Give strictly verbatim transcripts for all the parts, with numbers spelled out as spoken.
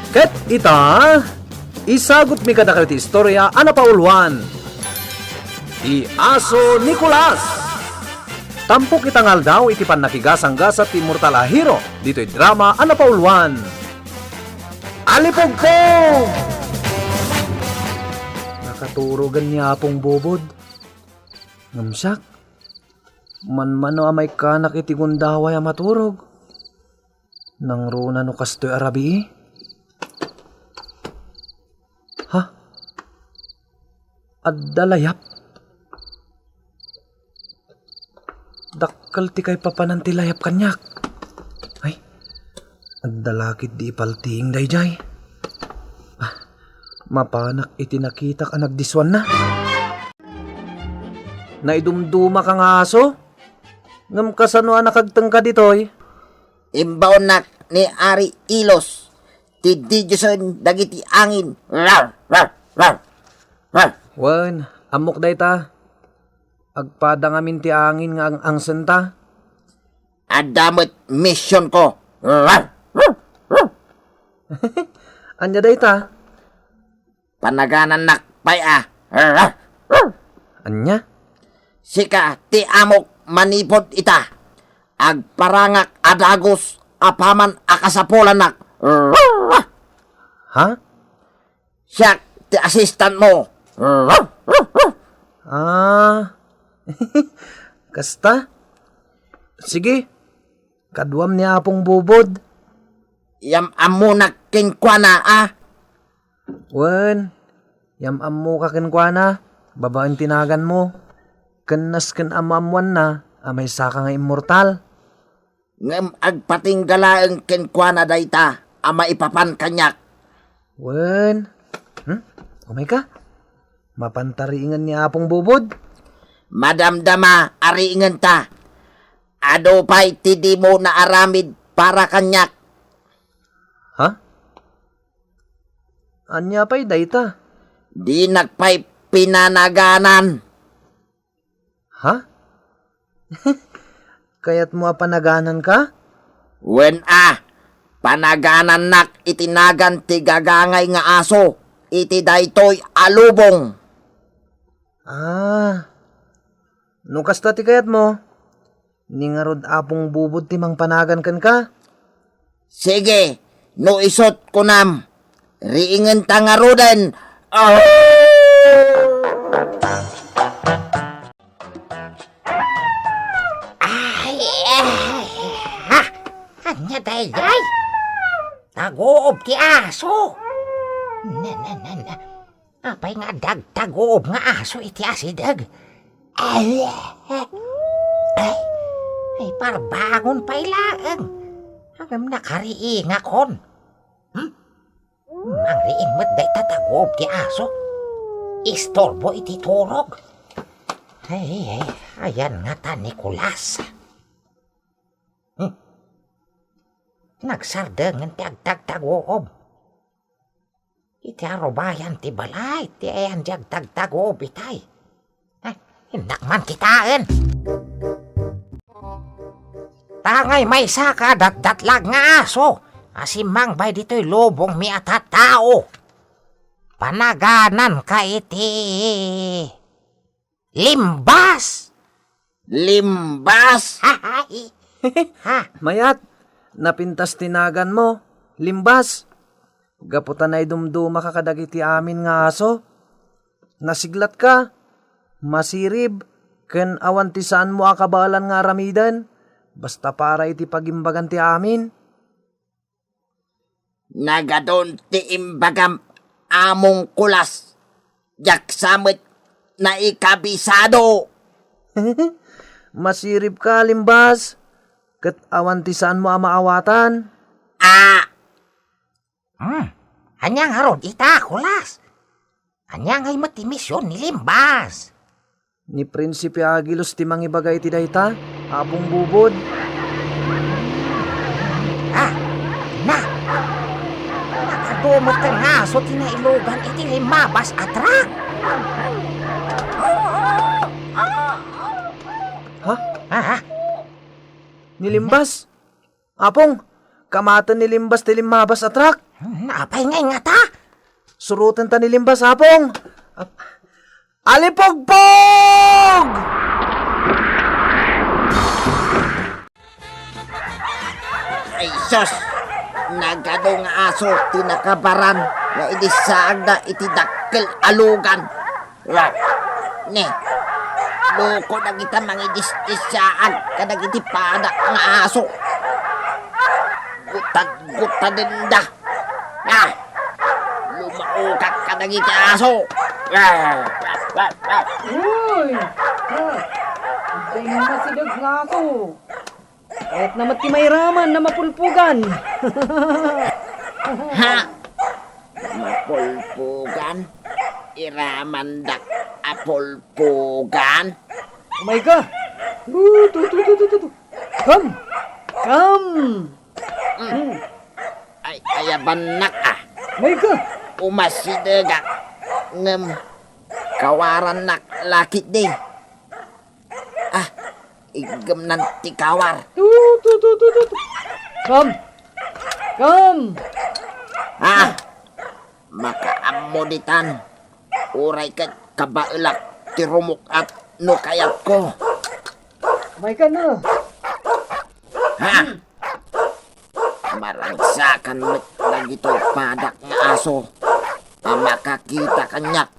Ket ita, isagutmi kadakayo ti istorya a napauluan, Ti Aso ni Kulas. Tampok ita nga aldaw iti pannakigasanggasat ti immortal a hero ditoy drama a napauluan, Alipugpog! Nakaturogen ni Apong Bubod. Ngem siak, manmano a maikkanak iti gundaway a maturog. Nangruna no kastoy a rabii? Ha? Adda layap? Dakkel ti kaipapanan ti layap kaniak. Ay, adda la ketdi ipaltiing daydiay. Ah, mapanak iti nakitak a nagdissuanna. Naidumdumaka nga aso? Ngem kasano a nakagtengka ditoy? Imbaonnak ni Ari Ilos ti didiosen dagiti angin. Rar, rar, rar, rar. Wen, ammok dayta. Agpada ngamin ti angin nga ang-angsenta. Adda met misionko. Rar, rar, rar. Ania dayta? Panaganannak pay a. Ania? Sika ti amok manipud ita. Agparangak a dagus apaman a kasapulannak. Ha? Siak ti assistant mo. Ah. Kasta? Sige. Kaduam ni Apong Bubod. Yam-ammonak kenkuana, a? Wen, yam-ammoka kenkuana, babaen ti naganmo. Ken nasken ammoammoanna a maysaka nga immortal. Ngem agpatingga laeng kenkuana dayta a maipapan kaniak. Wen, hmm? Umayka? Mapanta riingen ni Apong Bubod? Madamdama a riingenta. Adu pay ti dimo naaramid para kaniak. Ha? Ania pay dayta? Dinak pay pinanaganan. Ha? Kayatmo a panagananka? Wen a, panaganannak iti nagan ti gagangay nga aso iti daytoy a lubong. Ah, no kasta ti kayatmo, ni ngarud Apong Bubod ti mangpanagan kenka? Sige, no isut' kunam, riingenta ngaruden. Ah! Ay, ay, ha? Ania daydiay? Taguob ti aso. Na, na, na, na. Apay nga adda agtaguob nga aso iti asideg? Ay, ay, ay, parbangon pay laeng. Ngem nakariingakon. Hmm? Mangriing met dayta taguob ti aso. Istorbo iti turog. Ay, ay, ayan ngata, Nicolas. Hmm? Nagsardengen ti agtagtaguob. Iti arubayan ti balay ti ayan di agtagtaguob itay. Ay, innak man kitaen. Tangay maysa ka datdatlag nga aso a simmangbay ditoy lubongmi a tattao. Panagananka iti Limbas! Limbas? Ha? Mayat, napintas ti naganmo. Limbas. Gapu ta naidumdumaka kadagiti amin nga aso. Nasiglatka, masirib, ken awan ti saanmo a kabaelan nga aramiden. Basta para iti pagimbagan ti amin. Nagadun ti imbagam, Among Kulas. Diak sa met naikabisado. Masiribka, Limbas. Ket awan ti saanmo a maawatan. Ah! Hmm. Ania ngarud ita, Kulas? Ania ngay met ti mision ni Limbas? Ni Prinsipe Aguilos ti mangibaga iti dayta, Apong Bubod. Ah, na! Nakadumot nga aso ti nailugan iti limmabas a truck. Ha? Ah, ah. Ni Limbas? Apong, kamaten ni Limbas ti limmabas a truck? Hmm, apay ngay ngata? Surotenta ni Limbas, Apong. Ap-, Alipugpog! Ay, sus! Nagadu nga aso ti nakabaran nga idi saagda iti dakkel a lugan. Wa! Ne, loko dagita mangidisdisiaag kadagiti padak nga aso. Gutad-gutadenda. Ah! Lumaokak kadagiti aso. Ah! Uy! Ah! Deng masideg nga aso. Kayatna met ti mairaman a mapulpugan. Ha? Mapulpugan? Iramandak a pulpugan? Umayka! Tu, tu, tu, tu, tu, tu, tu. Come! Come! Mm. Mm. Ay, ayabannak, ah. Umayka! Umasidegak, ngem kawarannak la ketdi. Ah, iggemnan ti kawar. Tu, tu, tu, tu, tu, tu. Come! Come! Ah! Makaammo ditan. Uray ket kabaelak ti rumuk-at no kayatko. Umayka na. Ha? Maragsakan met dagitoy padak nga aso a makakita kaniak.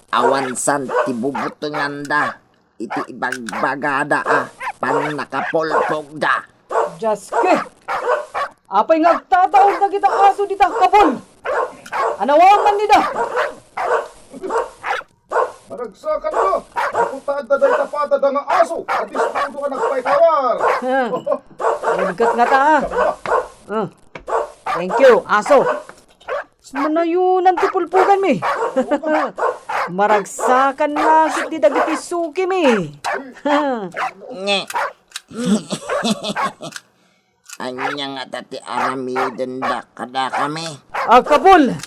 Awan saan ti bubutenganda iti ibagbagada a pannakapulpogda. Dios ke! Apay nga agtataud dagita aso dita, Kapol? Anawa man dida? Maragsakan ka! Dapot ta adda dayta patada nga aso a dispudo a nagpaikawar! Ha. Nagkat nga ta, ah. Ah. Thank you, aso. Manayonan ti pulpuganmi. Maragsakan la ketdi dagiti sukimi. Nge. Ania ngata ti aramidenda kadakami? Agkapul!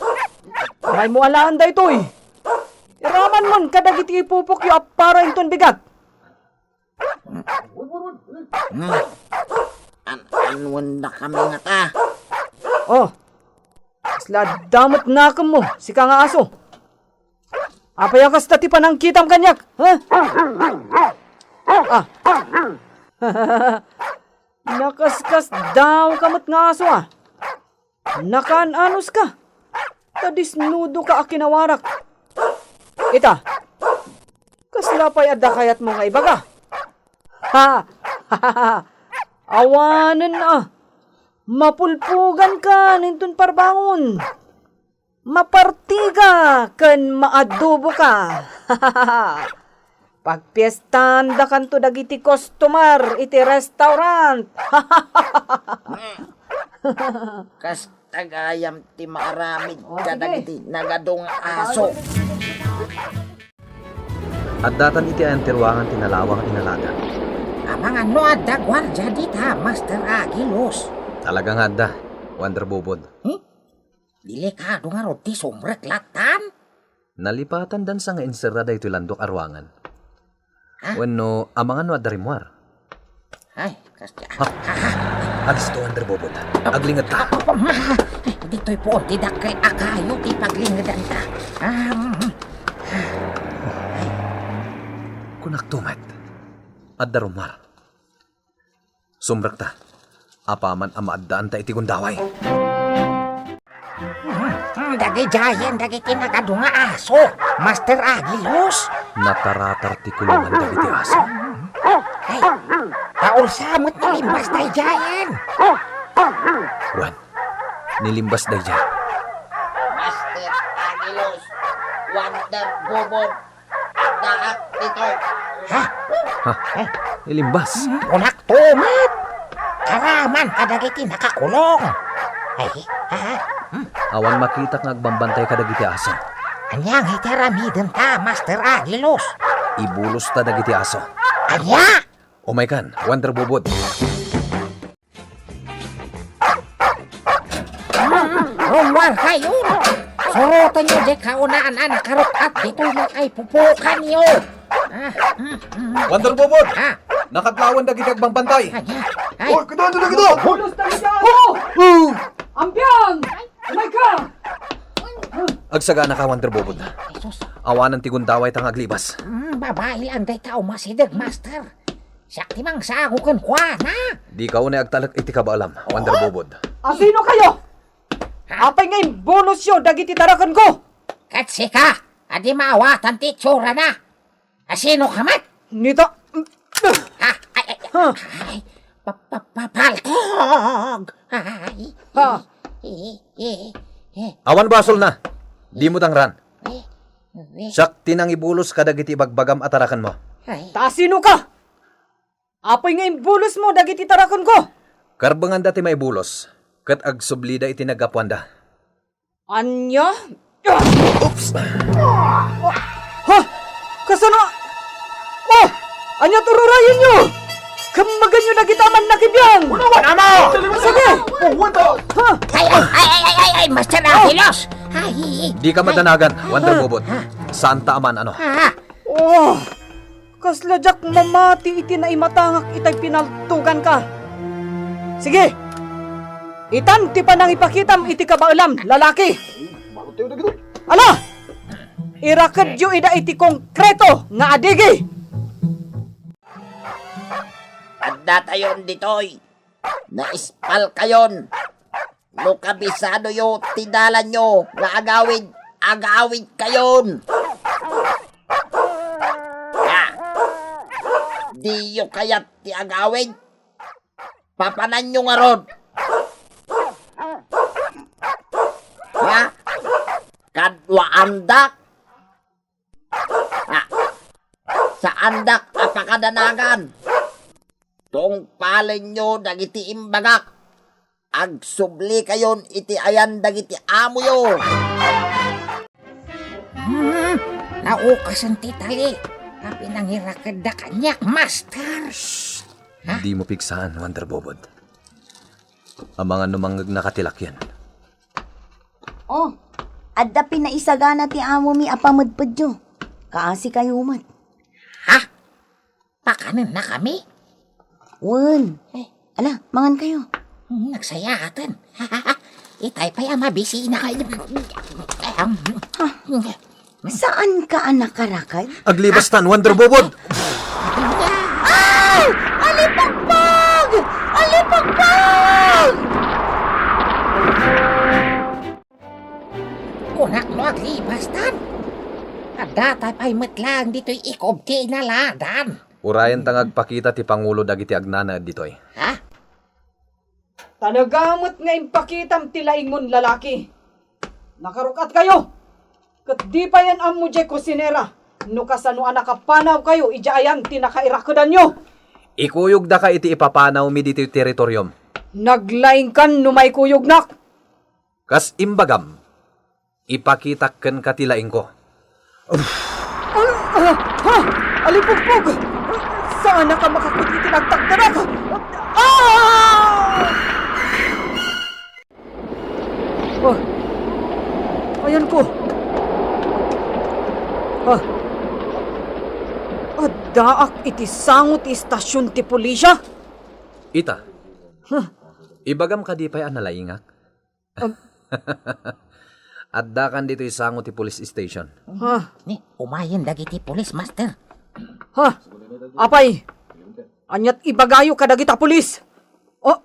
Maymo alaen daytoy. Iramanmon kadagiti ipupokyo a para inton bigat. Hmm. An-, anwendakami ngata? Oh, kasla adda met nakemmo, sika nga aso. Apay a kasta ti panangkitam kaniak, ha? Ah. Nakaskasdaawka met nga aso, ah. Nakaan-anoska. Ta disnudoka a kinawarak. Ita, kasla pay adda kayatmo nga ibaga? Ha! Awanen a. Mapulpuganka inton parbangon. Mapartiga ken maadoboka. Pagpiestaandakanto dagiti customer iti restaurant. Kasta gayam ti maaramid. O, sige. Kadagiti nagadu nga aso. Addatan iti ayan ti ruangan ti nalawang a inalada. Amangan no adda guardia dita, Master Aguilos. Talaga nga adda, Wonder Bubod. Hmm? Delikado ngarud ti sumrek lattan? Nalipatandan sa nga inserra daytoy landok a ruangan. Ha? Wenno, amangan no adda rimmuar? Ay, kasta. Ha? Ha? Ha? Adisto, Wonder Bubod. Aglingedta. Ah, ah, ah, ah. Ditoy puon ti dakkel a kayo ti paglingedanta. Ah, mm, mm. Kunakto met, adda rimmuar. Sumrekta. Apaman a maaddaanta iti gundaway. Hmm, dagidiayen dagiti nagadu nga aso, Master Aguilos. Nataratar ti kulongan dagiti aso. Ay, taulsa met ni Limbas daydiayen. Wen, ni Limbas daydiay. Master Aguilos, Wonder Bubod, addaak ditoy. Ha? Ha? Ni Limbas? Hmm, kunakto met. Karaman kadagiti nakakulong. Ay, ha, ha? Hmm. Awan makitak nga agbambantay kadagiti aso. Ania ngay ti aramidenta, Master Aguilos? Ibulosta dagiti aso. Ania? Umaykan, Wonder Bubod. Rummuarkayon! Surotenyo diay kaunaan a nakaruk-at ditoy nakaipupuokanyo! Ah, mm, mm. Wonder Bubod! Ah. Nakadlawan dagiti agbambantay! Ay, ay. Oy, kadagita, kadagita! Bulos dagiti aso! Oh! Ampian! Umayka! Agsaganaka, Wonder Bobod. Jesus. Awanen ti gundaway ta nga aglibas. Hmm, babai lang dayta umasideg, Master. Siak ti mangsago kenkuana. Dika unay agtalek iti kabaelam, Wonder Bobod. Asino kayo? Apay nga imbunosyo dagiti tarakenko? Ket sika, a di maawatan ti itsurana. Asino ka met? Nita. Ha? Ay, ay, Ha? ay. Pa, pa, pa, paltog! Ay. Ha? Eh, eh, eh. Awan basolna. Dimo tangran. Eh, eh. Siak ti nangibulos kadagiti ibagbagam a tarakenmo. Ay. Ta sino ka? Apay nga imbulosmo dagiti tarakenko? Karbenganda ti maibulos, ket agsublida iti naggapuanda. Ania? Oops! Ha? Kasano? Oh! Ania ti ururayenyo? Kemmegenyo dagita a mannakibiang! Ama! Sige! Ha? Ay, ay, ay, ay, ay, ay, Master Ahilos! Ay, Dika ay. madanagan, Wonder Ah. Bobot. Ah. Saanta a man-ano. Ah. Oh! Kasla diak mamati iti naimatangak itay pinaltoganka. Sige, itan ti panangipakitam iti kabaelam, lalaki. Ala, irakedyo ida iti konkreto nga adigi. Addatayon ditoy. Naispalkayon. No kabisadoyo ti dalanyo nga agawid, agawidkayon. Ha? Diyo kayat ti agawid? Papananyo ngarud. Ha? Kaduaandak? Ha? Saandak a pakadanagan? Tungpalenyo dagiti imbagak. Agsublikayon iti ayan dagiti amoyo. Hmm, naukasen ti tali. Apay nangirakedda kaniak, Master? Shh! Ha? Dimo pigsaan, Wonder Bobot. Amangan no mangngegnaka ti lakyan. Oh, adda pinaisagana ti amomi a pamedpedyo. Kaasikayo met. Ha? Pakanennakami? Wen. Eh. Ala, mangankayo. Hmm, nagsayaaten. Itay pay a mabisina kayo. Ahem. Ha? Saanka a nakarakad? Aglibastan, Wonder Bobot! Ay! Alipagpag! Alipagpag! Kunak no aglibastan. Adda tay pay met laeng ditoy ikob ti inaladan. Urayenta nga agpakita ti pangulo dagiti agnanaed ditoy. Ha? Talaga met nga impakitam ti laingmon, lalaki. Nakaruk-atkayo. Ket di payen ammo diay kusinera no kasano a nakapanawkayo idiay ayan ti nakairakedanyo. Ikuyogdaka iti ipapanawmi ditoy teritoryom. Naglaingkan no maikuyognak. Kas imbagam, ipakitak kenka ti laingko. Ah! Ah! Ha? Alipugpog! Saanaka makakit iti nagtakderek! Ah! Ah! Ayanko! Ah! Addaak iti sango ti istasion ti pulisya? Ita, Huh? Ibagam kadi pay a nalaingak? Um. Addakan ditoy sango ti police station. Ha? Ni, umayen dagiti pulis, Master. Ha? Apay, aniat ibagayo kadagita pulis? Oh,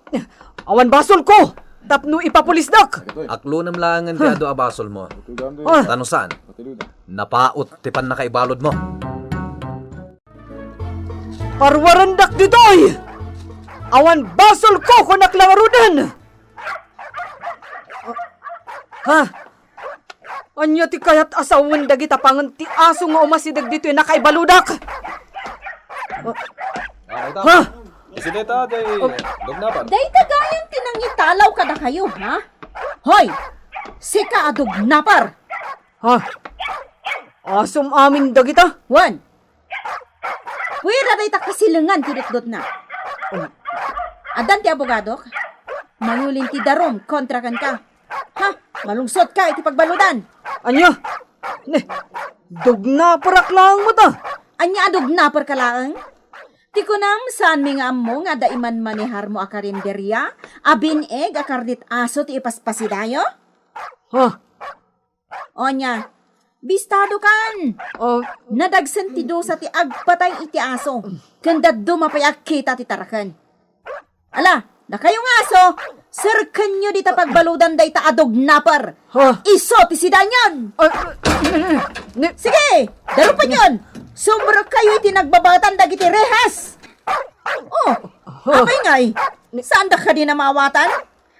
awan basolko tapno ipapulisdak. Aklonem laengen ti adu a basolmo. Ha? Ta no saan, napaut ti pannakaibaludmo. Parwarendak ditoy! Awan basolko, kunak la ngaruden! Ha? Ania ti kayat a sawen dagita pangen ti aso nga umasideg ditoy nakaibaludak? Ah, ita. Ha? Isideta, day, dugnapan. Dayta gayam ti nangitalaw kadakayo, ha? Hoy! Sika a dugnaper! Ha? Asom amin dagita? Wen, Pwera dayta kasilengan ti dutdotna. Addan ti abogadok? Mayulin ti darum kontra kenka. Ha? Malungsotka iti pagbaludan. Ania? Ne, dugnaperak laeng met a. Ania a dugnaperka laeng? Ti kunam, saanmi nga ammo nga adda imanmaneharmo a karinderia a bin-eg a karnit-aso ti ipaspasidayo? Ha? Onya, bistado kan! Oh. Nadagsen ti dusa ti agpatay iti aso, ken dadduma pay agkita ti taraken. Ala, dakayo nga aso, serkenyo dita pagbaludan dayta a dognaper. Ha? Isu ti sidaenyon! Ah, ni- Sige, darupenyon! Sumrekkayo iti nagbabatan dagiti rehas! Oh, apay ngay? Saanda kadi namawatan?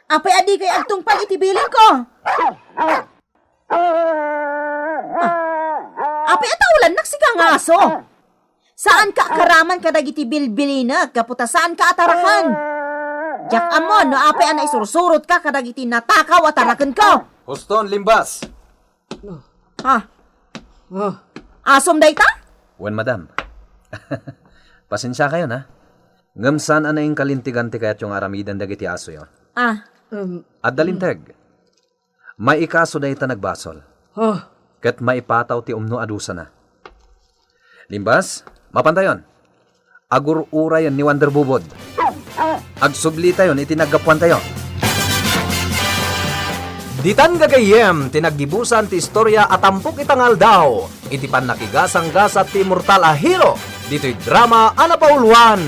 Apay a dikay agtungpal iti bilinko? Ah, apay a taulannak sika nga aso? Saanka a karaman kadagiti bilbilinek gapu ta saanka a taraken. Diak ammo no apay a naisursurotka kadagiti natakaw a tarakenko. Huston, limbas! Ha? Ah. Asom dayta? Wen, madam. Pasensiakayon, ha? Ngem saan a naingkalintegan ti kayatyo nga aramiden dagiti asoyo. Ah. Um, Adda linteg. Maikaso dayta nagbasol. Ah. Ket maipataw ti umno a dusana. Limbas, mapantayon. Agur-urayen ni Wonder Bubod. Agsublitayon iti naggapuantayo. Ditan gagayyem ti naggibusan ti istoria a tampok ita nga aldaw iti pannakigasanggasat ti immortal a hero ditoy drama a napauluan.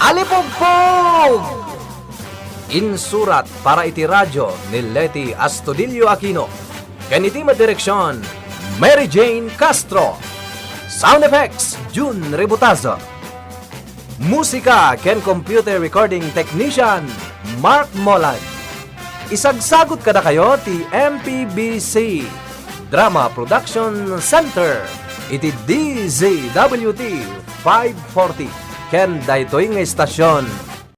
Alipugpog! Insurat para iti radyo ni Leti Astudillo Aquino, ken iti madireksion, Mary Jane Castro. Sound effects, Jun Rebutazo. Musika ken computer recording technician, Mark Molag. Isagsagut kadakayo ti M P B C Drama Production Center iti D Z W T five forty ken daytoy nga istasion.